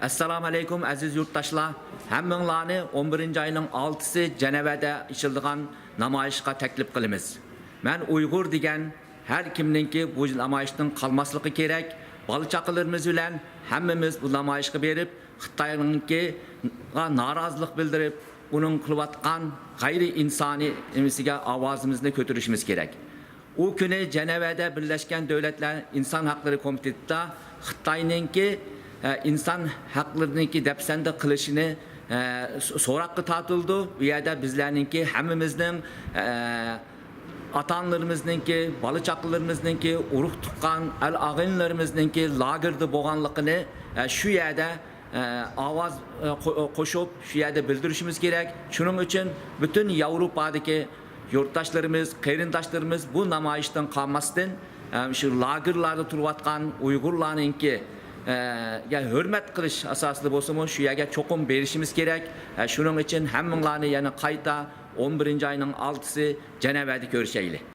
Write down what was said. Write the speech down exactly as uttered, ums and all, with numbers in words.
ئەسسالامۇ ئەلەيكۇم، ئەزىز يۇرتداشلار! ھەممىڭلارنى ئون بىرىنچى ئاينىڭ ئالتىسى جەنەۋەدە ئېچىلىدىغان نامايىشقا تەكلىپ قىلىمىز. مەن ئۇيغۇر دېگەن ھەر كىمنىڭكى بۇ نامايىشتىن قالماسلىقى كېرەك. بالا-چاقىلىرىمىز بىلەن ھەممىمىز بۇ نامايىشقا بېرىپ، خىتاينىڭكىغا نارازىلىق بىلدۈرۈپ، ئۇنىڭ قىلىۋاتقان غەيرىي ئىنسانىي نېمىسىگە ئاۋازىمىزنى كۆتۈرۈشىمىز كېرەك. ئۇ كۈنى جەنەۋەدە بىرلەشكەن دۆلەتلەر ئىنسان ھەقلىرى كومىتېتىدا خىتاينىڭكى، ئە، ئىنسان ھەقلىرىنىڭكى دەپسەندە قىلىشىنى، ئە، س-، سوراققا تارتىلىدۇ. ئۇ يەردە بىزلەرنىڭكى ھەممىمىزنىڭ، ئە، ئاتا-ئانىلىرىمىزنىڭكى، بالا-چاقىلىرىمىزنىڭكى، ئۇرۇق-تۇغقان، ئەل-ئاغىنىلىرىمىزنىڭكى لاگېردا بولغانلىقىنى، ئە، شۇ يەردە، ئە، ئاۋاز، ئە، قو-، قوشۇپ، شۇ يەردە بىلدۈرۈشىمىز كېرەك. شۇنىڭ ئۈچۈن پۈتۈن ياۋروپادىكى يۇرتداشلىرىمىز، قېرىنداشلىرىمىز بۇ نامايىشتىن قالماستىن، ئە، شۇ لاگېرلاردا تۇرۇۋاتقان ئۇيغۇرلارنىڭكى، ئە، گە ھۆرمەت قىلىش ئاساسىدا بولسىمۇ، شۇ يەرگە چوقۇم بېرىشىمىز كېرەك. ئە، شۇنىڭ ئۈچۈن ھەممىڭلارنى يەنە قايتا ئون بىرىنچى ئاينىڭ ئالتىسى جەنەۋەدە كۆرۈشەيلى.